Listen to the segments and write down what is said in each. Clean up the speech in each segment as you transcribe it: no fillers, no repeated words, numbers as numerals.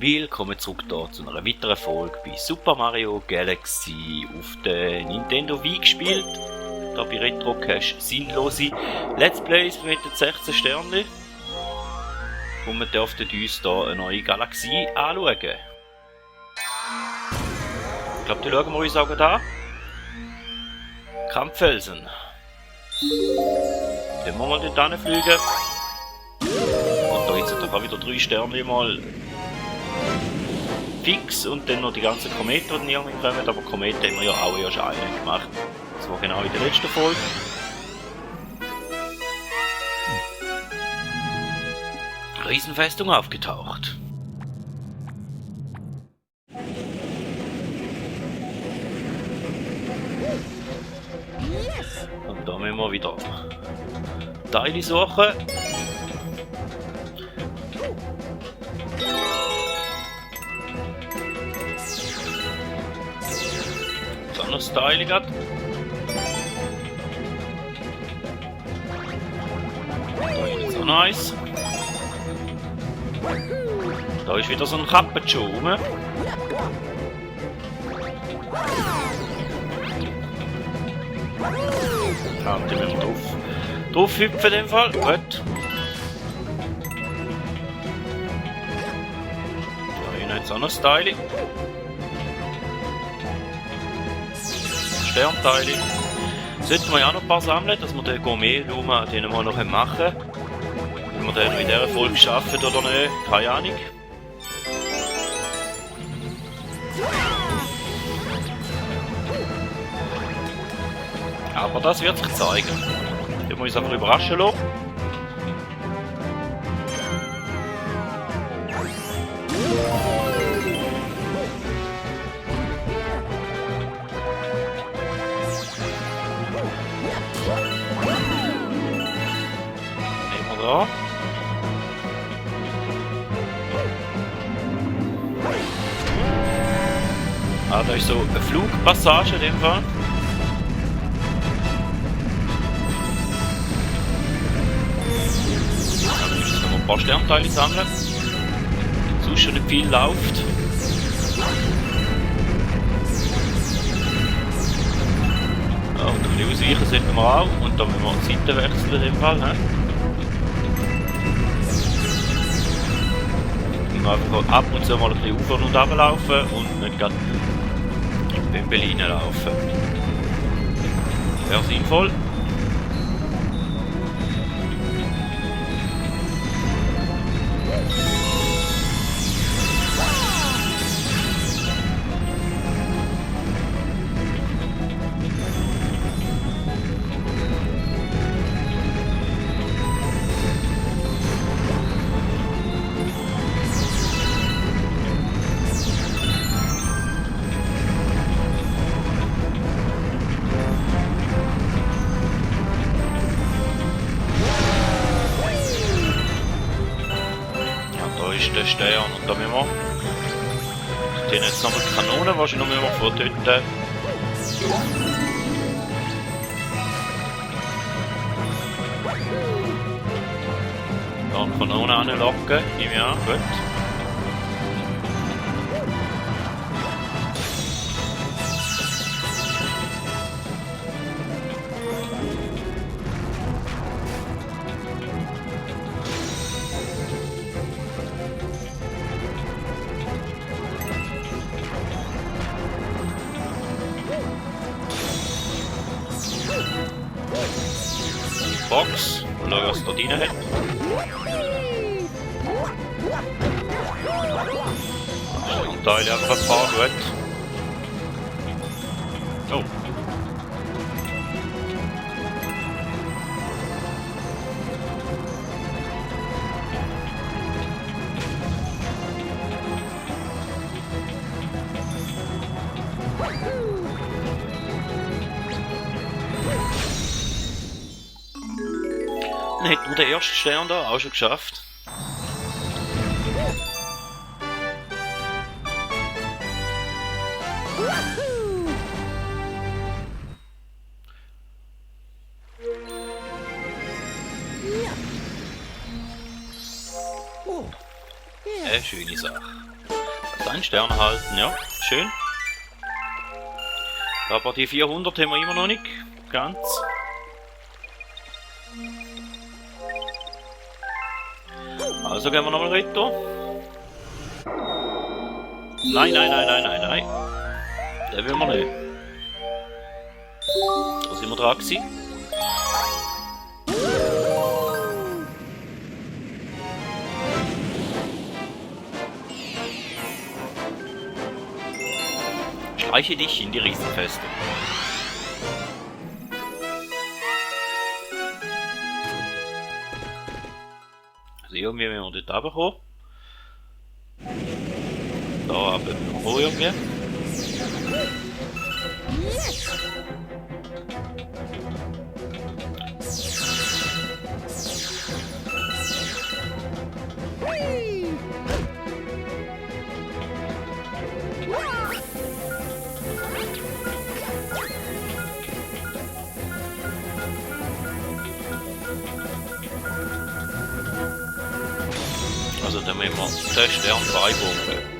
Willkommen zurück hier zu einer weiteren Folge bei Super Mario Galaxy auf der Nintendo Wii gespielt. Hier bei Retro Cache sinnlose Let's Plays mit den 16 Sternen. Und wir dürften uns hier eine neue Galaxie anschauen. Ich glaube, die schauen wir uns auch an. Kampffelsen. Dann wir mal dort hinfliegen. Und da jetzt doch auch wieder 3 Sterne mal fix und dann noch die ganzen Kometen, die nicht kommen, aber Kometen haben wir ja auch erst einen gemacht. Das war genau in der letzten Folge. Riesenfestung aufgetaucht. Und da müssen wir wieder Teile suchen. Noch Styling hat. Da ist so nice. Da ist wieder so ein Kappenschuh rum. Ja, und die müssen wir drauf hüpfen in dem Fall. Gut. Da ist jetzt auch noch Styling. Sternteile. Sollten wir ja noch ein paar sammeln, dass wir den Gourmet-Luma den wir noch machen können. Wenn wir den in dieser Folge schaffen oder nicht, keine Ahnung. Aber das wird sich zeigen. Wir müssen uns einfach überraschen lassen. Da. Ah, da ist so eine Flugpassage in dem Fall. Also müssen wir noch ein paar Sternteile sammeln. Sonst schon nicht viel läuft. Ja, und ein bisschen ausweichen sollten wir auch. Und dann müssen wir die Seite wechseln in dem Fall. Ne? Einfach ab und zu mal ein bisschen auf und runter laufen und nicht gerade in Berlin laufen. Wäre sinnvoll. Der Stern und da müssen wir den jetzt nochmal die Kanone wahrscheinlich noch mehr vortöten. Da die Kanone anlocken, nehme ich an, gut. Box und schauen, was da drin hat. Sternteile einfach ein paar, gut. Oh. Dann hätten wir den ersten Stern da auch schon geschafft. Eine schöne Sache. Also einen Stern erhalten, ja. Schön. Aber die 400 haben wir immer noch nicht. Ganz. Also gehen wir nochmal weiter. Nein, nein, nein, nein, nein, nein. Den will wir nicht. Da sind wir dran gewesen. Schleiche dich in die Riesenfeste. Also irgendwie müssen wir dort runterkommen. Da ab dem Ho irgendwie. Also dann müssen wir den Stern beibringen.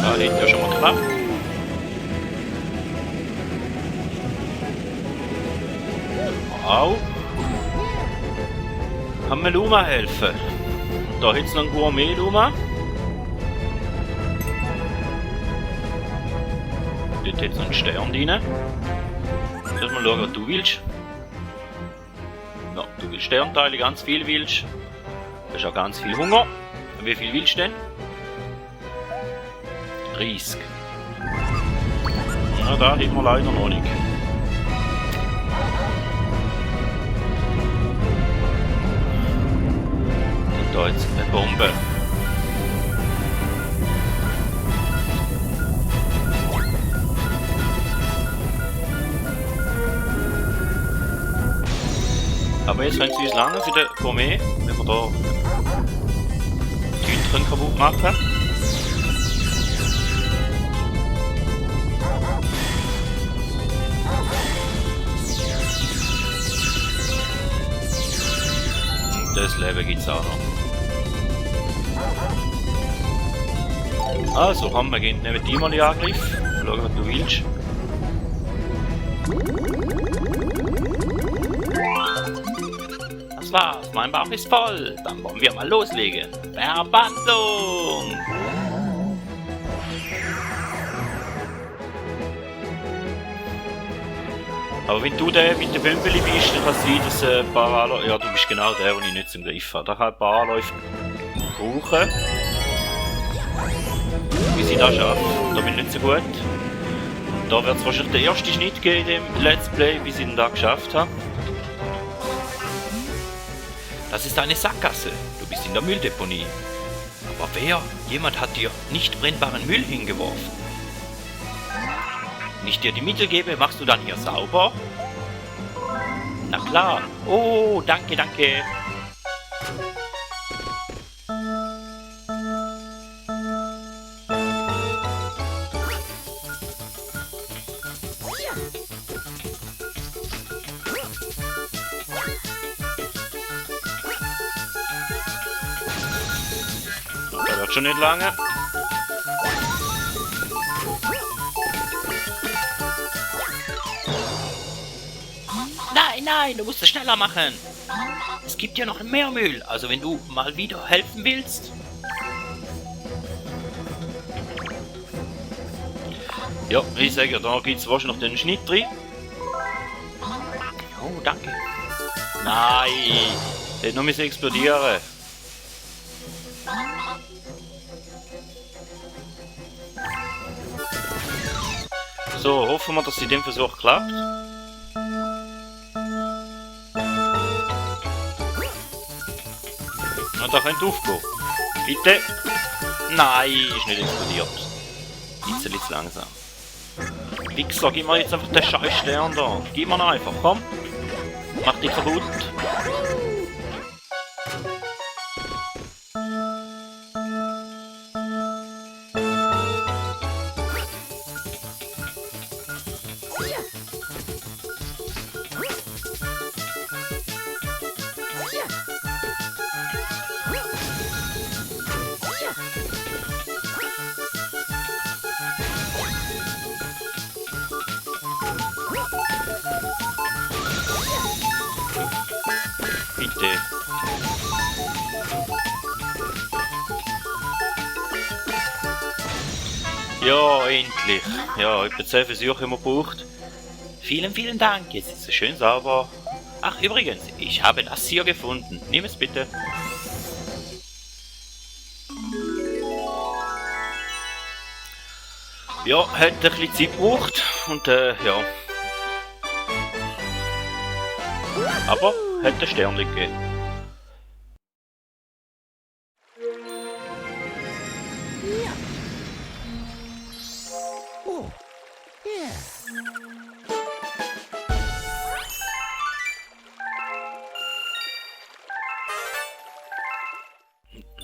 Da liegt ja schon mal knapp. Wow. Kann mir Luma helfen? Da hat es noch einen Gourmet Luma. Dort hat es noch einen Stern drin. Lass mal schauen, was du willst. Ja, du willst Sternteile, ganz viel willst. Du hast auch ganz viel Hunger. Wie viel willst du denn? 30. Na, da haben wir leider noch nicht. Und da jetzt eine Bombe. Aber jetzt können sie uns lange für den Gourmet, wenn wir da die Hütchen kaputt machen. Das Leben gibt es auch noch. Also, haben wir gehen neben die mal in Angriff. Schauen, was du willst. Das war's, mein Bauch ist voll. Dann wollen wir mal loslegen. Verbandung! Aber wenn du der mit der Bömbeli bist, dann kann es sein, dass ein paar Anläufe... Ja, du bist genau der, den ich nicht zum Griff habe. Da kann ein paar Anläufe brauchen. Wie sie das schaffen, da bin ich nicht so gut. Und da wird es wahrscheinlich den ersten Schnitt geben in dem Let's Play, wie sie ihn da geschafft haben. Das ist eine Sackgasse. Du bist in der Mülldeponie. Aber wer? Jemand hat dir nicht brennbaren Müll hingeworfen. Wenn ich dir die Mittel gebe, machst du dann hier sauber? Na klar. Oh, danke, danke. Das wird schon nicht lange. Nein, du musst es schneller machen. Es gibt ja noch mehr Müll, also wenn du mal wieder helfen willst. Ja, ich sage, da gibt es wahrscheinlich noch den Schnitt drin. Oh, danke. Nein, der hat noch müssen explodieren. So, hoffen wir, dass in dem Versuch klappt. Na, da könnt ihr aufgehen. Bitte. Nein, ist nicht explodiert. Bisschen zu langsam. Wichser, gib mir jetzt einfach den scheiß Stern da. Gib mir ihn einfach, komm. Mach dich kaputt. bitte. Ja, endlich. Ja, etwa 10 Versuche haben wir gebraucht. Vielen, vielen Dank. Jetzt ist es schön sauber. Ach, übrigens, ich habe das hier gefunden. Nimm es bitte. Ja, hat ein bisschen Zeit gebraucht. Und, ja. Aber hat ein Stern gegeben.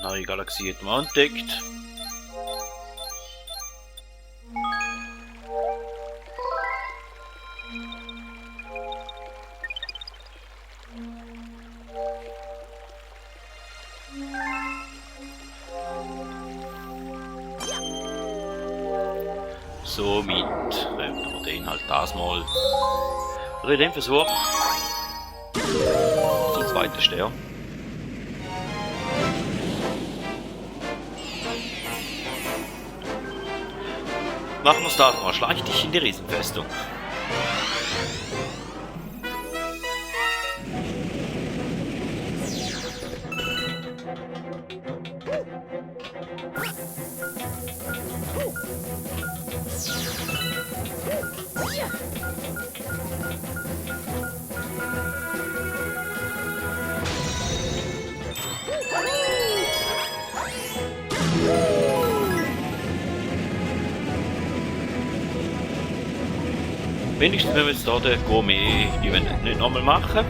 Neue Galaxie hat man entdeckt. Somit nehmen wir den halt das mal. Oder in dem Versuch zum zweiten Stern. Machen wir es da mal. Schleich dich in die Riesenfestung. Wenigstens wenn wir jetzt hier den Gourmet nicht nochmal machen.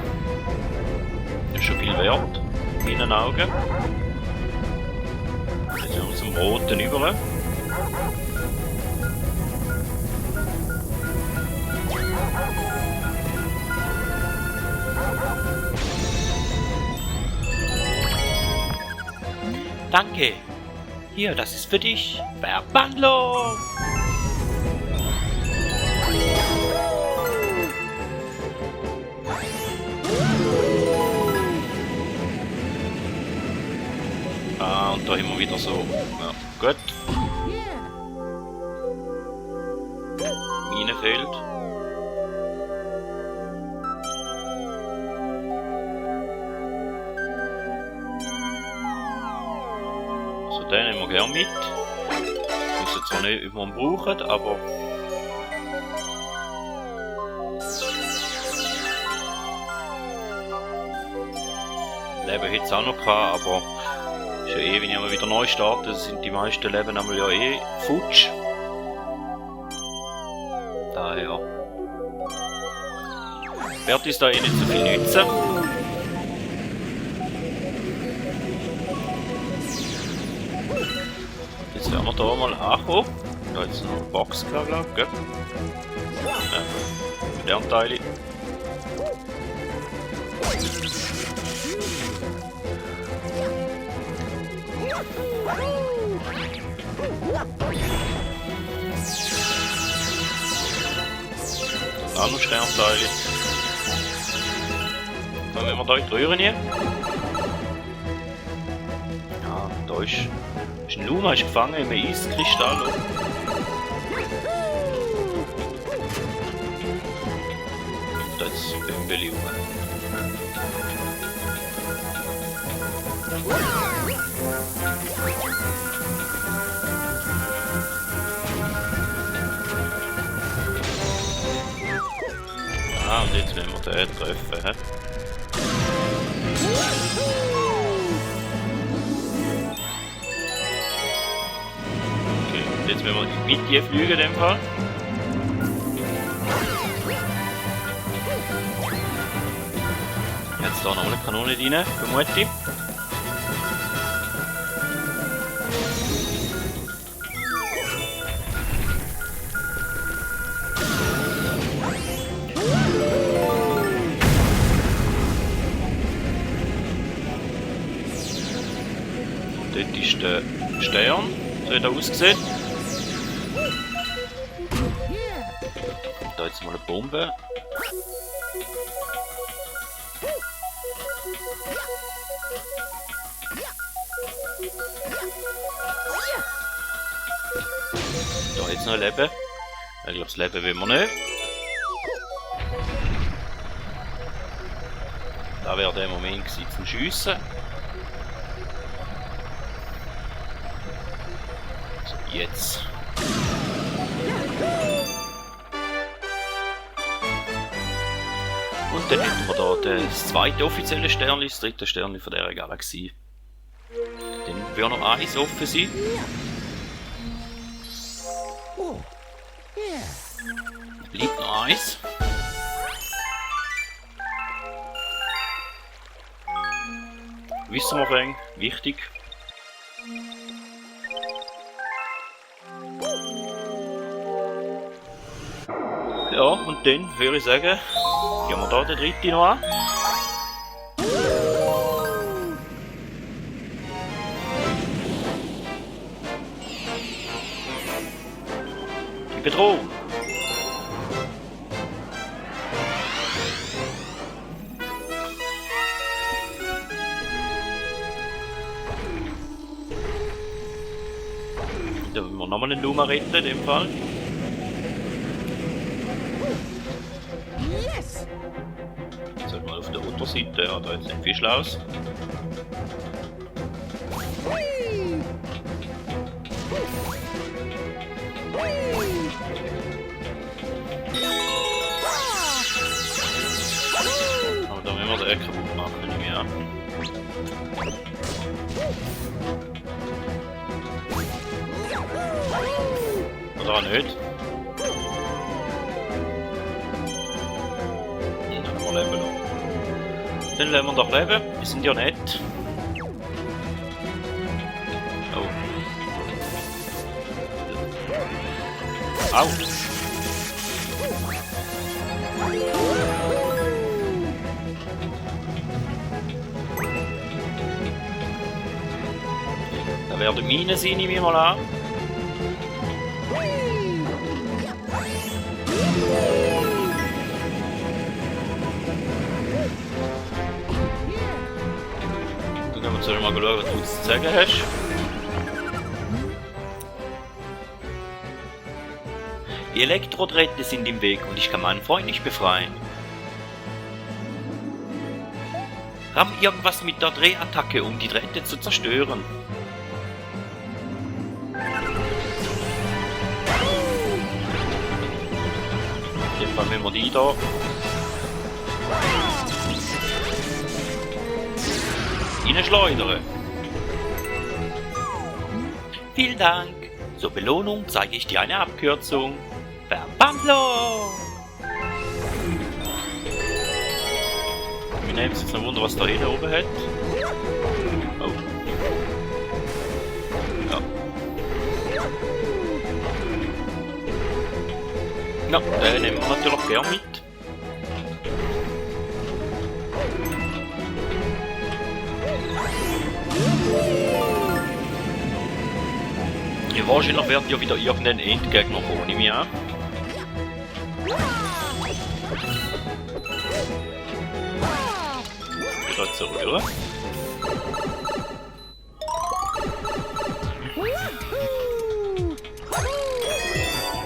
Das ist schon viel wert in meinen Augen. Jetzt sind wir zum Roten über. Danke. Hier, das ist für dich. Verbandlung. Ah, und da haben wir wieder so. Ja, gut. Mine fehlt. So, den nehmen wir gerne mit. Ich muss jetzt zwar nicht immer brauchen, aber. Leben hätte es auch noch gehabt, aber. Ist ja eh, wenn ich mal wieder neu starte, sind die meisten Leben einmal ja eh futsch. Daher wird uns da eh nicht so viel nützen. Jetzt werden wir da mal ankommen. Da ist noch eine Box, glaube ich, gell? Ja, Lernteile. Auch noch Sternteile. Dann wenn wir da in die Röhre nehmen. Ja, da ist ein Luma ist gefangen im Eiskristall. Da ist ein Bömbeli rum. Ah, und jetzt müssen wir den treffen, hä? Okay, und jetzt müssen wir mit dir fliegen in dem Fall. Jetzt da noch eine Kanone rein, vermute ich. Dort ist der Stern, so hat er ausgesehen. Da jetzt mal eine Bombe. Da jetzt noch ein Leben. Ich glaube, das Leben will wir nicht. Da wäre der Moment gewesen zum Schiessen. So, jetzt. Und dann hätten wir hier das zweite offizielle Sternli, das dritte Sternli von dieser Galaxie. Dann wird noch eins offen sein. Bleibt noch eins. Wissen wir wegen, wichtig. Ja, und dann würde ich sagen, gehen wir da den dritten noch an. Die Bedrohung. Da müssen wir nochmal eine Nummer retten in dem Fall. Sollen wir auf der Unterseite, ja, da jetzt nicht viel Schlaues. Aber da müssen wir den kaputt machen, nehme ich an. Oder auch nicht. Leben noch. Dann lassen wir doch leben, wir sind ja nett. Oh. Au! Da werden Minen sein, nehme ich mal an. Sollen wir mal schauen, was du zu sagen hast? Die Elektrodrähte sind im Weg und ich kann meinen Freund nicht befreien. Ramm irgendwas mit der Drehattacke, um die Drähte zu zerstören. In dem Fall nehmen wir die da. Schleudere. Vielen Dank. Zur Belohnung zeige ich dir eine Abkürzung. Verbandlung! Wir nehmen jetzt noch Wunder, was da hinten oben hat. Oh. Ja. Ja, den nehmen wir natürlich gern mit. Ja, wahrscheinlich wird ja wieder irgendein Endgegner kommen, nehme ich an. Wieder zurück.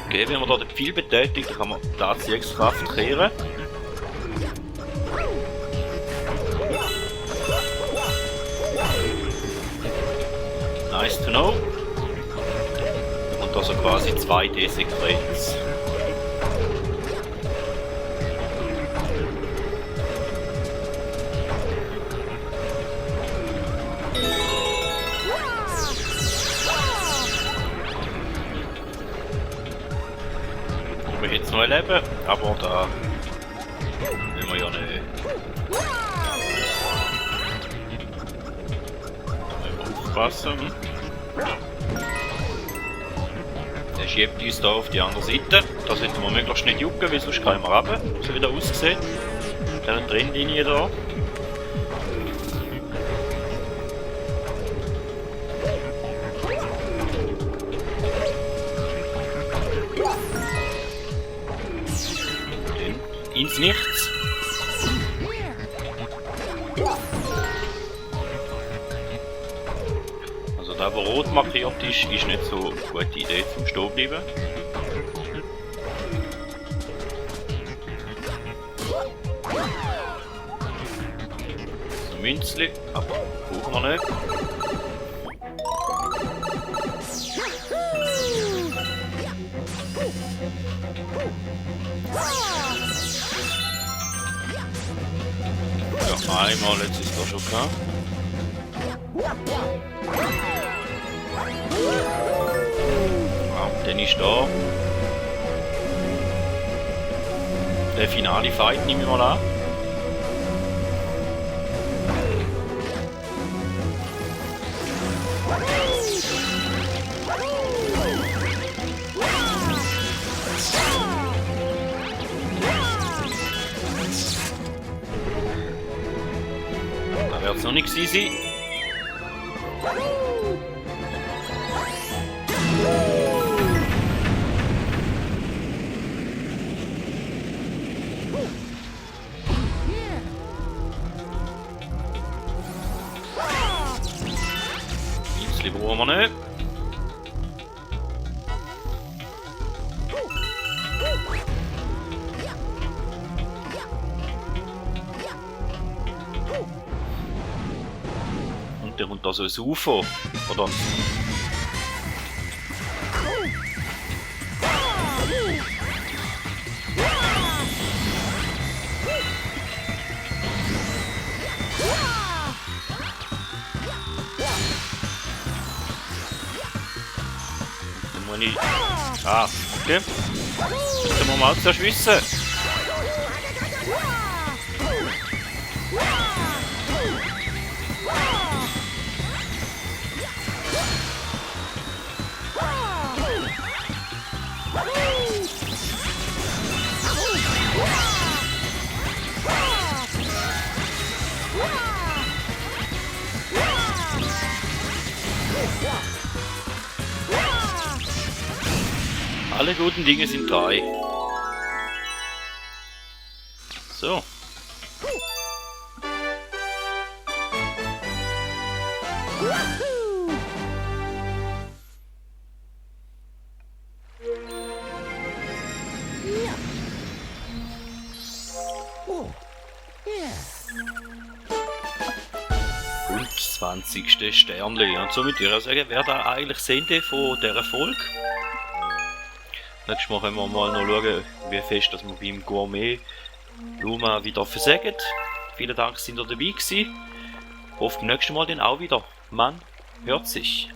Okay, wenn man da den Pfeil betätigt, dann kann man die Anziehungskraft kehren. Nice to know. Und also quasi 2D-Sequenz. Wir haben jetzt noch ein Leben, aber da will wir ja nicht. Da müssen wir aufpassen. Der schiebt uns hier auf die andere Seite. Da sollten wir möglichst nicht jucken, weil sonst kann man runter, so wie der aussieht. Der Trennlinie da. Ins Nichts. Der aber rot markiert ist nicht so eine gute Idee zum Stehen bleiben. So ein Münzli, aber brauchen wir nicht. Ja, einmal jetzt ist das schon klar. Ja, dann ist da. Der finale Fight nehme ich mal an. Da wird es noch nicht easy. Pinsel brauchen wir nicht. Und der kommt da so ein UFO, oder? Dann muss ich... Ah, okay. Das können wir mal zuerst wissen. Alle guten Dinge sind drei. So. Und 20. Sternli. Und somit würde ich sagen, wäre da eigentlich das Ende von dieser Folge. Nächstes Mal können wir mal noch schauen, wie fest dass wir beim Gourmet Luma wieder versägen. Vielen Dank, dass ihr dabei gewesen. Hoffe beim nächsten Mal dann auch wieder. Man hört sich.